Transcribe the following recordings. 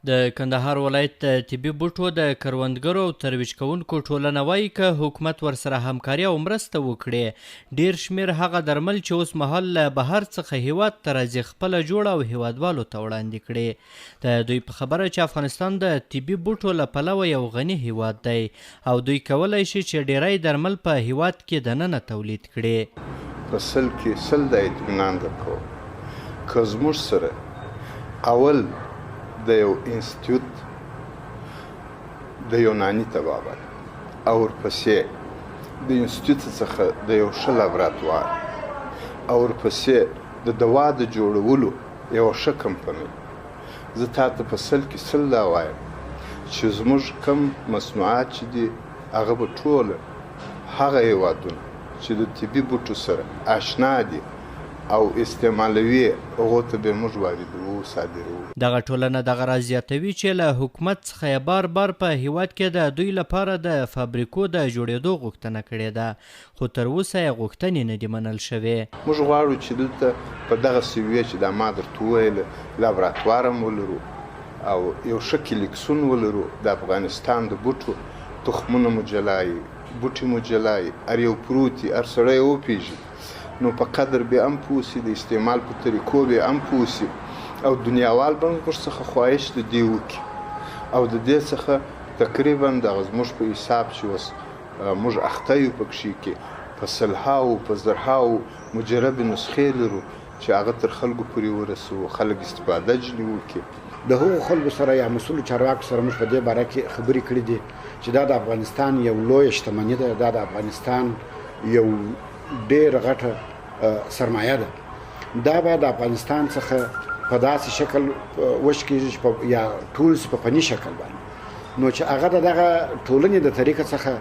د کندهار ولایت د طبي بوټو د کروندګرو او ترویج کوونکو ټولنه وايي، که حکومت ورسره همکاري او مرسته وکړي، ډېر شمېر هغه درمل چې اوس مهال له بهر څخه هېواد ته راځي، خپله جوړه او هېوادوالو ته وړاندې کړي. د دوی په خبره چې افغانستان د طبي بوټو له پلوه یو غني هېواد دی او دوی کولای شي چې ډېری درمل په هېواد کې دننه تولید کړي. په سل کې سل دا اطمینان درکوم که زموږ سره اول د یو انستیتوت د یوناني طبابت او ورپسې د انستیتوت څخه د یو ښه لابراتوار او ورپسې د دوا د جوړولو یوه ښه کمپنۍ، زه تاته په سل کې سل دا وایم چې زموږ کوم مصنوعات چې دي هغه به ټوله هغه هېوادونه چې د طبي بوټو سره آشنا دي او استعمالوي یې، هغو ته به یې موږ واردوو، صادروو. دغه ټولنه دغه راز زیاتوي چې له حکومت څخه یې بار بار په هېواد کې د دوی لپاره د فابریکو د جوړېدو غوښتنه کړې ده، خو تر اوسه یې غوښتنې نه دي منل شوې. موږ غواړو چې دلته په دغه سویه چې دا ما درته وویل لابراتوار هم ولرو او یو ښه کلیکسون ولرو، د افغانستان د بوټو تخمونه مو جلا وي، بوټي مو جلا وي، هر یو پروت وي، هر سړی یې وپېژني، نو په قدر به هم پوه شي، د استعمال په طریقو به هم پوه شي او دنیاوال به هم زموږ څخه خواهش د دې وکړي او د دې څخه تقریبا دغه زموږ په حساب چې اوس موږ اخته یو پکښې کې په سلهاوو په زرهاوو مجربې نسخې لرو چې هغه تر خلکو پورې ورسوو، خلک استفاده ځنې وکړي. د هغو خلکو سره یا مسؤلو چارواکو سره موږ په دې باره کې خبرې کړې دي چې دا د افغانستان یو لویه شتمني ده، دا د افغانستان یو ډېره غټه سرمایه ده، دا به د افغانستان څخه په داسې شکل وشکېږي چې یا ټول شي په فني شکل باندې، نو چې هغه د دغه ټولنې د طریقه څخه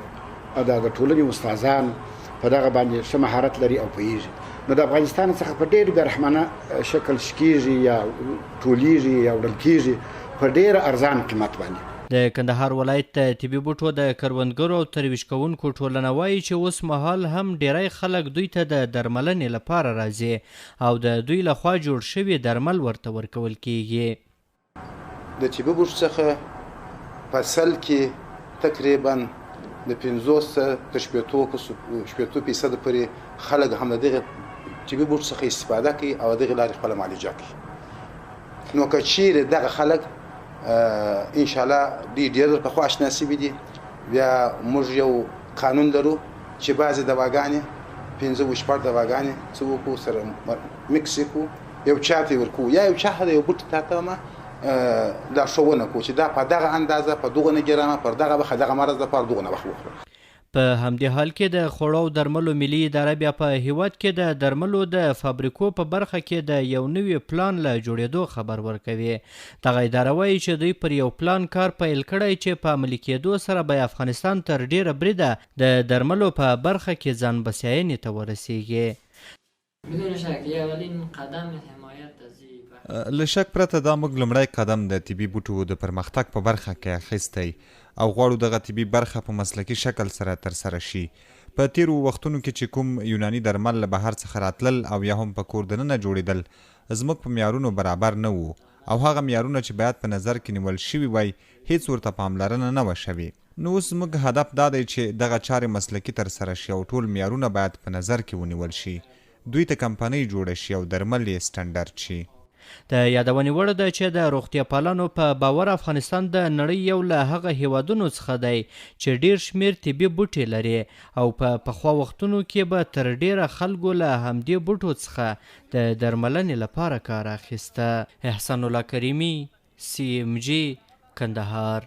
د ټولنې استادان په دغه باندې ښه مهارت لري او پوهېږي، نو د افغانستان څخه په ډېر بېرحمانه شکل شکېږي یا ټولېږي یا وړل کېږي په ډېر ارزان قیمت باندې. د کندهار ولایت د طبي بوټو د کروندګرو او ترویج کوونکو ټولنه وايي چې اوس مهال هم ډېری خلک دوی ته د درملنې لپاره راځي او د دوی له خوا جوړ شوي درمل ورته ورکول کېږي. د طبي بوټو څخه په سل کې تقریبا د 50 تر شپېتو فیصدو پورې خلک هم د دغه طبي بوټو څخه استفاده کوي او دغې لارې خپله معالجه کوي. نو که چیرې دغه خلک ان شاء الله دوی ډېر در پخوا اشنا شوي دي، بیا موږ یو قانون لرو چې بعضې دواګانې پنځه و شپږ دواګانې څه وکړو سره مکس یې کړو، یو چا ته یې ورکوو یا یو چا ته یو بوټي ته ته ما لارښوونه کوو چې دا په دغه اندازه په دغونه ګرامه پر دغه وخت دغه مرض لپاره دغونه وخت وخوره. په همدې حال کې د خوړو او درملو ملي اداره بیا په هېواد کې د درملو د فابریکو په برخه کې د یو نوي پلان له جوړېدو خبر ورکوي. دغه اداره وايي چې دوی پر یو پلان کار پیل کړی چې په عملي کېدو سره به افغانستان تر ډېره بریده د درملو په برخه کې ځان بسیاینې ته ورسېږي. له شک پرته دا موږ لومړی قدم د طبي بوټو د پرمختګ په برخه کې اخیستی او غواړو دغه طبي برخه په مسلکي شکل سره ترسره شي. په تېرو وختونو کې چې کوم یوناني درمل له بهر څخه راتلل او یا هم په کور دننه جوړېدل زموږ په معیارونو برابر نه وو او هغه معیارونه چې باید په نظر کې نیول شوي وای هېڅ ورته پاملرنه نه وه شوې. نو اوس زموږ هدف دا دی چې دغه چارې مسلکي ترسره شي او ټول معیارونه باید په نظر کې ونیول شي، دوی ته کمپنۍ جوړه شي او درمل یې سټنډرډ شي. د یادونې وړ ده چې د روغتیاپالانو په باور افغانستان د نړۍ یو له هغه هېوادونو څخه دی چې ډېر شمېر طبي بوټي لري او په پخوا وختونو کې به تر ډېره خلکو له همدې بوټو څخه د درملنې لپاره کار اخیسته. احسان الله کریمي، سي ام جي، کندهار.